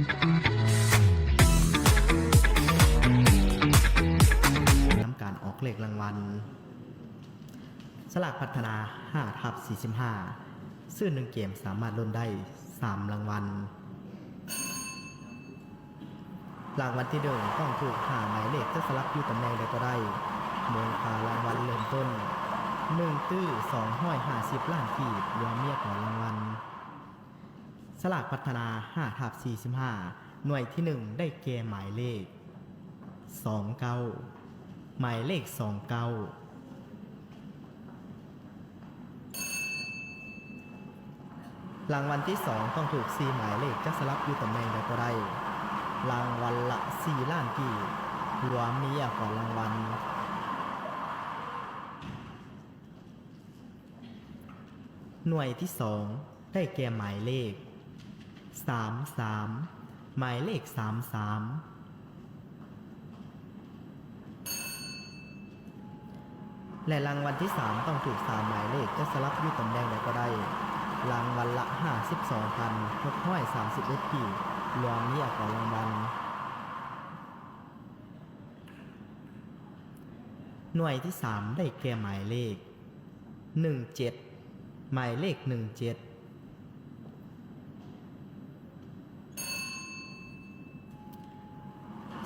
ນຳການອອກເລກລາງວັນ ສະຫຼາກພັດທະນາ ຫ້າທັບສີ່ສິບຫ້າ ຊື້ໜຶ່ງເກມສາມາດລຸ້ນໄດ້ສາມລາງວັນ. ລາງວັນທີໜຶ່ງ ຕ້ອງຖືກຫ້າໝາຍເລກ ຈະສະຫຼັບຢູ່ຕຳແໜ່ງໃດກໍໄດ້. ມູນຄ່າລາງວັນເລີ່ມຕົ້ນ ໜຶ່ງຕື້ສອງຮ້ອຍຫ້າສິບລ້ານກີບ ລວມມີອາກອນລາງວັນ. ສະຫຼາກພັດທະນາ ຫ້າທັບສີ່ສິບຫ້າ ໜ່ວຍທີໜຶ່ງ ໄດ້ແກ່ໝາຍເລກ ສອງເກົ້າ ໝາຍເລກ ສອງເກົ້າ. ລາງວັນທີສອງ ຕ້ອງຖືກສີ່ໝາຍເລກ ຈະສະຫຼັບຢູ່ຕຳແໜ່ງໃດກໍໄດ້. ລາງວັນລະສີ່ລ້ານກີບ ລວມມີອາກອນລາງວັນ. ໜ່ວຍທີສອງ ໄດ້ແກ່ໝາຍເລກ ສາມສາມ ໝາຍເລກ ສາມສາມ. ແລະ ລາງວັນທີສາມ ຕ້ອງຖືກສາມໝາຍເລກ ຈະສະຫຼັບຢູ່ຕຳແໜ່ງໃດກໍໄດ້. ລາງວັນລະຫ້າສິບສອງພັນຫົກຮ້ອຍສາມສິບເອັດກີບ ລວມມີອາກອນລາງວັນ. ໜ່ວຍທີສາມ ໄດ້ແກ່ໝາຍເລກ ໜຶ່ງເຈັດ ໝາຍເລກ ໜຶ່ງເຈັດ.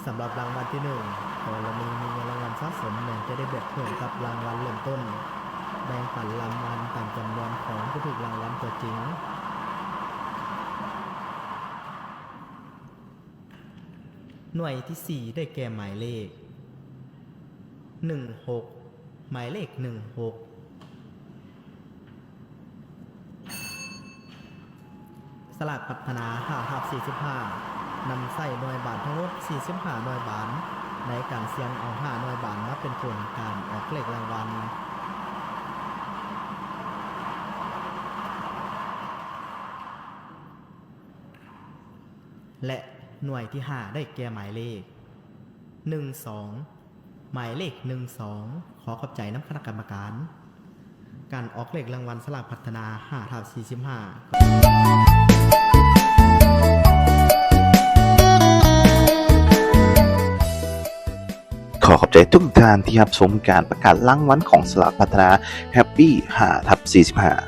ສຳລັບລາງວັນທີໜຶ່ງ ກໍລະນີມີເງິນລາງວັນສະສົມ ແມ່ນຈະໄດ້ບວກເພີ່ມກັບລາງວັນເລີ່ມຕົ້ນ ແບ່ງປັນລາງວັນຕາມຈຳນວນຂອງຜູ້ຖືກລາງວັນຕົວຈິງ. ໜ່ວຍທີສີ່ ໄດ້ແກ່ໝາຍເລກ ໜຶ່ງຫົກ ໝາຍເລກ ໜຶ່ງຫົກ. ສະຫຼາກພັດທະນາ ຫ້າທັບສີ່ສິບຫ້າ ນຳໃຊ້ໜ່ວຍບານທັງໝົດ ສີ່ສິບຫ້າໜ່ວຍບານ ໃນການສ່ຽງເອົາຫ້າໜ່ວຍບານມາເປັນຜົນການອອກເລກລາງວັນ. ແລະ ໜ່ວຍທີຫ້າ ໄດ້ແກ່ໝາຍເລກ ໜຶ່ງສອງ ໝາຍເລກ ໜຶ່ງສອງ. ຂໍຂອບໃຈນຳຄະນະກຳມະການ ການອອກເລກລາງວັນສະຫຼາກພັດທະນາ ຫ້າທັບສີ່ສິບຫ້າ. ຂໍຂອບໃຈທຸກທ່ານທີ່ຮັບຊົມການປະກາດລາງວັນຂອງສະຫຼາກພັດທະນາ Happy ຫ້າທັບສີ່ສິບຫ້າ.